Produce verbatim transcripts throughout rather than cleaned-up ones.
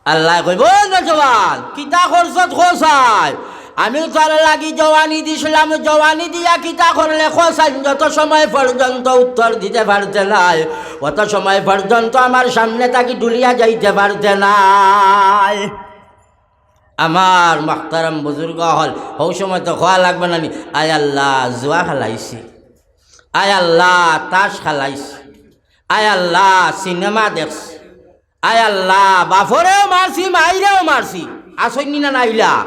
আল্লায় কইবো, "ও নওজোয়ান, কিতা করছত কছাইন? আমি তোর লাগি জওয়ানি দিছলাম, জওয়ানি দিয়া কিতা করলে কছাইন?" যত সময় পর্যন্ত উত্তর দিতে পারতে নায়, অত সময় পর্যন্ত আমার সামনে থাকি ঢুলিয়া যাইতে পারতে নায়। আমার মুহতারাম বুজুর্গ অকল, হউ সময় তো কওয়া লাগবো না নি, "আয় আল্লাহ, জুয়া খেলাইছি, আয় আল্লাহ, তাস খেলাইছি, আয় আল্লাহ, সিনেমা দেখছি, আয় আল্লাহ, বাফরেও মারছি, মাইরেও মারছি।" আছইন নি না নাইলা?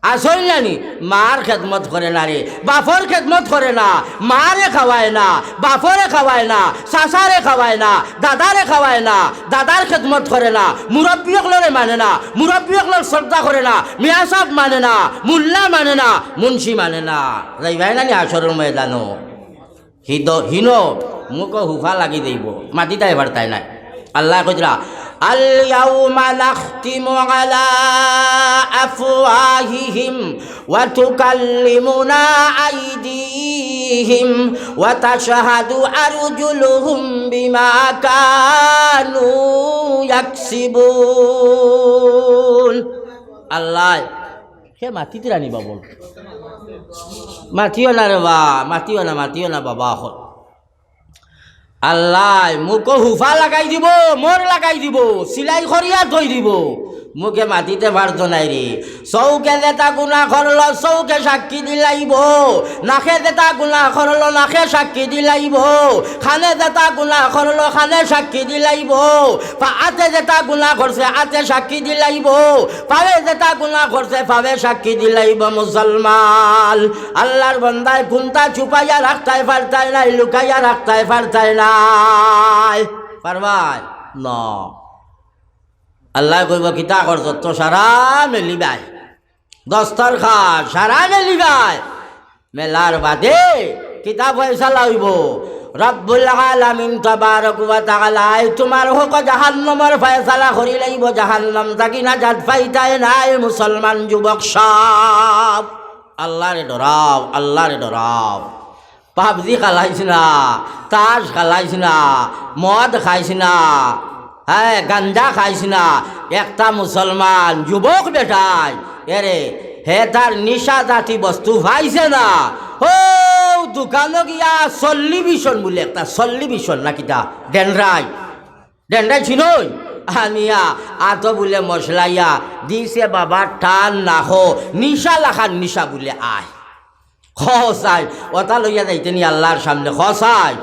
আছইন না নি? মার খেদমত করে না রে, বাফর খেদমত করে না, মারে খাওয়ায় না, বাফরে খাওয়ায় না, চাচারে খাওয়ায় না, দাদারে খাওয়ায় না, দাদার খেদমত করে না, মুরব্বী অকলরে মানে না, মুরব্বী অকলর শ্রদ্ধা করে না, মিয়াসাব মানে না, মুল্লা মানে না, মুন্সি মানে না। যাইবায় না নি হাশরর ময়দানো? হিদ-, হিনো মুখো হুফা লাগি যাইবো, মাতিতায় পারতায় নায়। আল্লায় কইরা, "আল ইয়াউমা নাখতিমু আলা আফওয়াহিহিম ওয়া তুকাল্লিমুনা আইদিহিম ওয়া তাশহাদু আরজুলুহুম বিমা কানু ইয়াকসিবুন।" আল্লায় কে মাতিতরা নি বাবুল? মাতিও না রে বা, মাতিও না, মাতিও না বাবা অকল। আল্লায় মুখো হুফা লাগাই দিবো, মোর লাগাই দিবো, সিলাই করিয়া থই দিবো। মুখে মাতিতে পারতো নায় রে। চউখে যেতা গুনা করলো, চউখে সাক্ষী দিলাইবো। নাকে যেতা গুনা করলো, নাকে সাক্ষী দিলাইবো। কানে যেতা গুনা করলো, কানে সাক্ষী দিলাইবো। পা-, আতে যেতা গুনা করছে, আতে সাক্ষী দিলাইবো। পাওয়ে যেতা গুনা করছে, পাওয়ে সাক্ষী দিলাইবো। মুসলমান, আল্লার বন্দায় কুন্তা ছুপাইয়া রাখতায় পারতায় নায়, লুকাইয়া রাখতায় পারতায় নায়। পারবায়? না। আল্লায় কইবো, "কিতা করছো?" তো সারা মেলিবায়। দস্তরখান সারা মেলিবায়। মেলার বাদে কিতা ফয়সালা অইবো? রব্বুল আলামিন তাবারক ওয়া তাআলায় তুমার হক জাহান্নামর ফয়সালা করিলাইবো, জাহান্নাম থাকি নাজাত পাইতায় নায় মুসলমান যুবক সব। আল্লারে ডরাও, আল্লারে ডরাও। পাবজি খেলাইস না, তাস খেলাইস না, মদ খাইস না, হ্যাঁ, গাঞ্জা খাইস না। একটা মুসলমান যুবক বেটায়, এরে, হে তার নিশা জাতি বস্তু পাইছে না, হউ দোকানো গিয়া সল্লিভিশন বুলে একটা, সল্লিভিশন না কিতা, ডেনড্রাইট, ডেনড্রাইট চিনইন? আনিয়া আতো বুলে মশলাইয়া দিছে বাবা, টান না হো, নিশা লাখান নিশা বুলে আয়। কছাইন, ওটা লইয়া যাইতে নি আল্লার সামনে, কছাইন।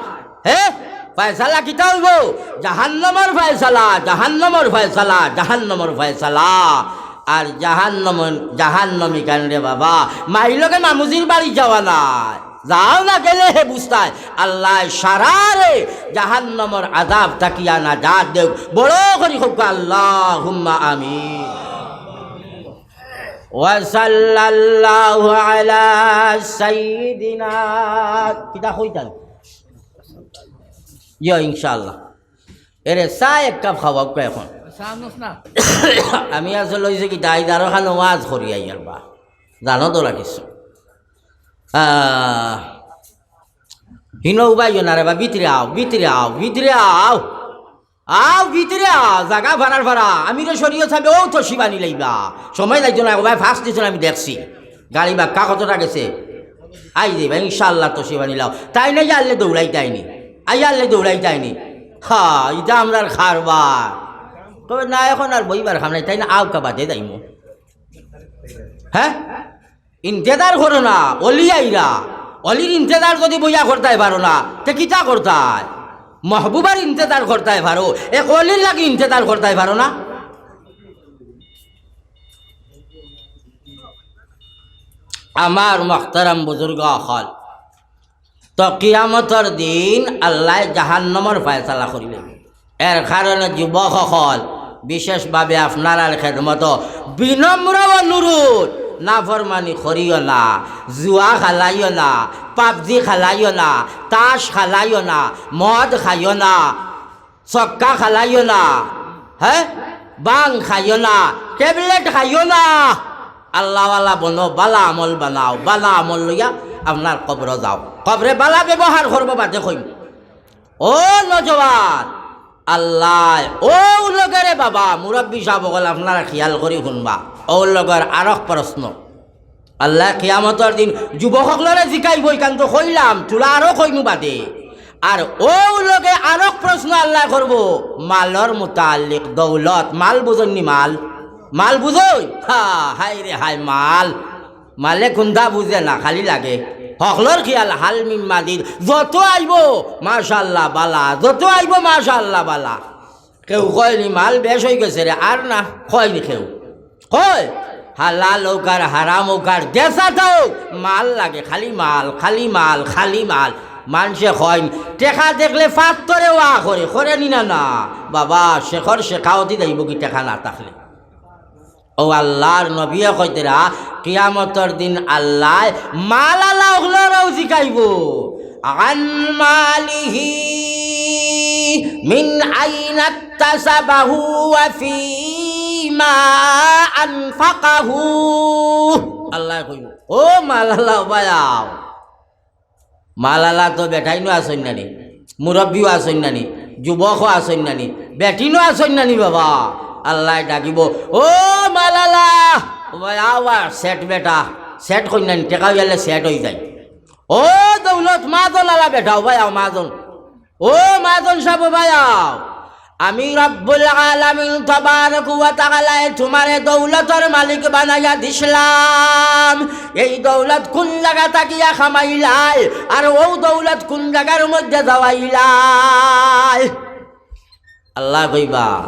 হে? ফয়সালা কিতা অইবো? জাহান্নামর ফয়সালা, জাহান্নামর ফয়সালা, জাহান্নামর ফয়সালা। আর জাহান্নাম, জাহান্নামী কান রে বাবা, মাইর লগে মামুজির বাড়ি যাওয়া নায়। যাও না গেলে হে বুঝতায়, আল্লায় সারারে জাহান্নামর আযাব থাকিয়া নাজাত দেউক। বড় করি কউক্কা, আল্লাহুম্মা আমিন। ওয়া সাল্লাল্লাহু আলা সাইয়্যিদিনা। কিতা কইতাম? ইয়া, ইনশাআল্লাহ। এরে, চা এক কাপ খাওয়াউক্কা এখন। চা আনস না। আমি আসলে অইছে কিতা, আইজ আরো খানো ওয়াজ করি আইয়ার বা। জানো তো রাখিস। আহ, হিনো উবাইও না রে বা, ভিতরে আও, ভিতরে আও, ভিতরে আও। আও ভিতরে আও, জাগা ফারার ফারা। আমিরে শরীয়ত সাবে অউ তো শিবানি লাইবা। সময় যাইতো না, ও ভাই, ফাঁস দিছো না, আমি দেখছি। গাড়ি বাক্কা কতটা গেছে। আই যাইবা, ইনশাআল্লাহ তো শিবানি লাও। তাই নাই আনলে দৌড়াইতায় নি। আই আনলে দৌড়াইতায় নি। হা, ইটা আমরার কারবার। তবে না, এখন আর বইবার কাম নাই, তাই না, আউক্কা বাদে যাইমু। হ্যাঁ? ইন্তেজার করো না, অলি আইরা। অলির ইন্তেজার যুদি বইয়া করতায় পারো না, তে কিতা করতায়? মাহবুবার ইন্তেজার করতায় পারো, এক অলির লাগি ইন্তেজার করতায় পারো না? আমার মুহতারাম বুজুর্গ অকল, তো কিয়ামতর দিন আল্লায় জাহান্নামর ফয়সালা করিবে। এর কারণে যুবক অকল, বিশেষভাবে আপনারার খেদমতো বিনম্র অনুরোধ, নাফরমানি করিও না, জুয়া খেলাইও না, পাবজি খেলাইও না, তাস খেলাইও না, মদ খাইও না, ছক্কা খেলাইও না, হ্যাঁ, ভাং খাইও না, ট্যাবলেট খাইও না। আল্লাহওয়ালা বনো, বালা আমল বানাও, বালা আমল লইয়া আপনার কবরো যাও। কবরে বালা ব্যবহার করবো বাদে কইমু। ও নওজোয়ান, আল্লায় অউ লগরে বাবা, মুরব্বি সাব অকল আপনারা খিয়াল করি হুনবা, অউ লগর আরক প্রশ্ন। আল্লায় কিয়ামতর দিন যুবক অকলরে জিকাইবো, ইখান তো কইলাম, থুড়া আরো কইমু বাদে। আর অউ লগে আরক প্রশ্ন আল্লায় করবো, মালর মুতাল্লিক, দৌলত, মাল বুঝইন নি মাল? মাল বুঝইন? হা, হায় রে হায় মাল। মালে কুন্তা বুঝে না, খালি লাগে। হকলর খিয়াল হাল মিন মাজিদ, যত আইবো মাশাআল্লাহ বালা, যত আইবো মাশাআল্লাহ বালা। কেউ কয় নি মাল বেশ অইগেছে রে, আর না, কয় নি কেউ। কয়, হালাল অউক আর হারাম অউক আর যেছা থাউক, মাল লাগে, খালি মাল, খালি মাল, খালি মাল। মানষে কয় নি, টেকা দেখলে ফাত্তরে ওয়া করে, করে নি না? না বাবা, শেখর শেখাওতি যাইবোগি টেকা না থাকলে। অউ আল্লার নবিয়ে কইতরা, কিয়ামতর দিন আল্লায় মালআলা অকলরেউ জিকাইবো, আন মালিহি মিন আইনা ইকতাসাবাহু ওয়া ফীমা আনফাকাহু। আল্লায় কইবো, ও মালআলা, উবায় আও। মালআলা তো বেটাইনও আছইন না নি, মুরব্বিও আছইন না নি, যুবকও আছইন না নি, বেটিনও আছইন না নি বাবা। আল্লায় ডাকিবো, ও মালআলা, উবায় আও, আর সেট বেটা, সেট কইন না নি, টেকা অইলে সেট অইযায়। ও দৌলত, মাজনআলা বেটা, উবায় আও, মাজন। ও মাজন সাব, উবায় আও। আমি রব্বুল আলামিন তাবারাক ওয়া তাআলায় তুমারে দৌলতর মালিক বানাইয়া দিছলাম। এই দৌলত কুন জাগা থাকিয়া কামাইলায়, আর অউ দৌলত কুন জাগার মধ্যে যাওয়াইলায়? আল্লায় কইবা,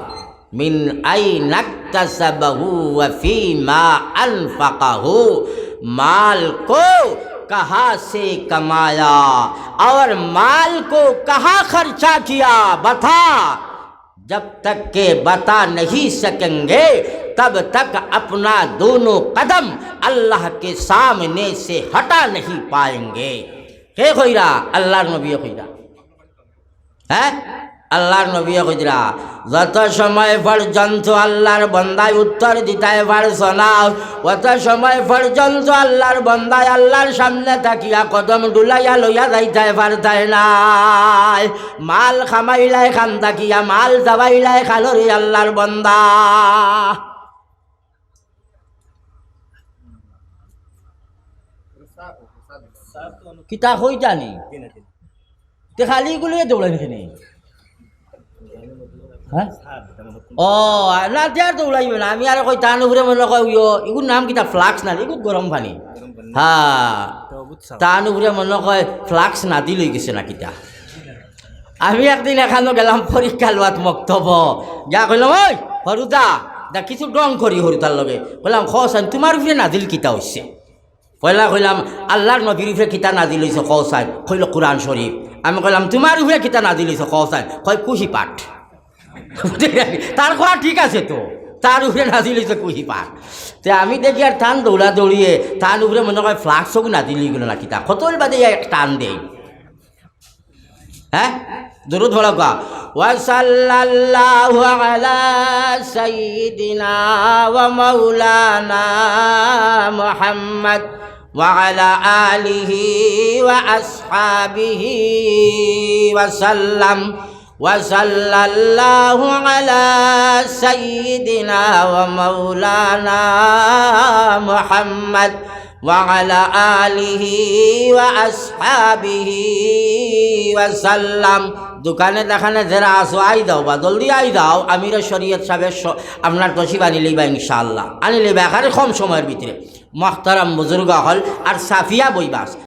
মিন আইনা ইকতাসাবাহু ওয়া ফীমা আনফাকাহু, মাল কো কাহা সে কামায়া, অউর মাল কো কাহা খরচা কিয়া, বাতা। जब तक के बता नहीं सकेंगे, तब तक अपना दोनों कदम अल्लाह के सामने से हटा नहीं पाएंगे। কে কইরা? আল্লার নবিয়ে কইরা। হ্যাঁ, আল্লার নবিয়ে কইরা, যত সময় পর্যন্ত আল্লার বন্দায় উত্তর দিতায় পারছ না, অত সময় পর্যন্ত আল্লার বন্দায় আল্লার সামনে থাকিয়া কদম ডুলাইয়া লইয়া যাইতায় পারতায় নায়। মাল কামাইলায় খান থাকিয়া, মাল যাওয়াইলায় খানরে আল্লার বন্দা। কিতা কইতা নি? তে খালি ইগুলিয়ে দৌড়াইন কেনে? হ্যাঁ? ও, না, তে আর দৌড়াইবে না। আমি আর কই, তান উপরে মনো কয়, ইয়ো, ইগুর নাম কিতা? ফ্লাক্স না, ইগুর গরম পানি। হ্যাঁ। তান উপরে মনো কয় ফ্লাক্স নাজিল অইগেছে না কিতা? আমি একদিন এখানো গেলাম পরীক্ষা লওয়াত মক্তব। গিয়া কইলাম, "ওই, হরুদা, দা কিছু ডং করি হরুদার লগে।" কইলাম, "কও চাইন, তুমার উপরে নাজিল কিতা অইছে?" পয়লা কইলাম, "আল্লার নবীর উপরে কিতা নাজিল অইছে, কও চাইন।" কইলো, "কুরআন শরীফ।" আমি কইলাম, "তুমার উপরে কিতা নাজিল অইছে, কও চাইন।" কয়, "কুহি পাঠ।" তার কওয়া ঠিক আছে তো, তার উপরে নাজিল অইছে কুহি পাঠ। তে আমি দেখি আর তান দৌড়া দৌড়িয়ে, তান উপরে মনো কয় ফ্লাক্স অগু নাজিল অইগেলো না কিতা, কতল বাদে এক টান দেই। হ্যাঁ, দুরুদ পড়ো গা। وصلى الله على سيدنا ومولانا محمد وعلى آله وأصحابه وسلم। وصلى الله على سيدنا ومولانا محمد وعلى آله وأصحابه وسلم। দোকানে দেখানে যেরা আছো, আই যাও বা জলদি আই যাও, আমিরে শরীয়ত সাবে স-, আপনার তশরিফ আনি লইবা ইনশাআল্লাহ, আনি লইবা একেবারে কম সময়র ভিতরে। মুহতারাম বুজুর্গ অকল আর সাফিয়া বইবাস।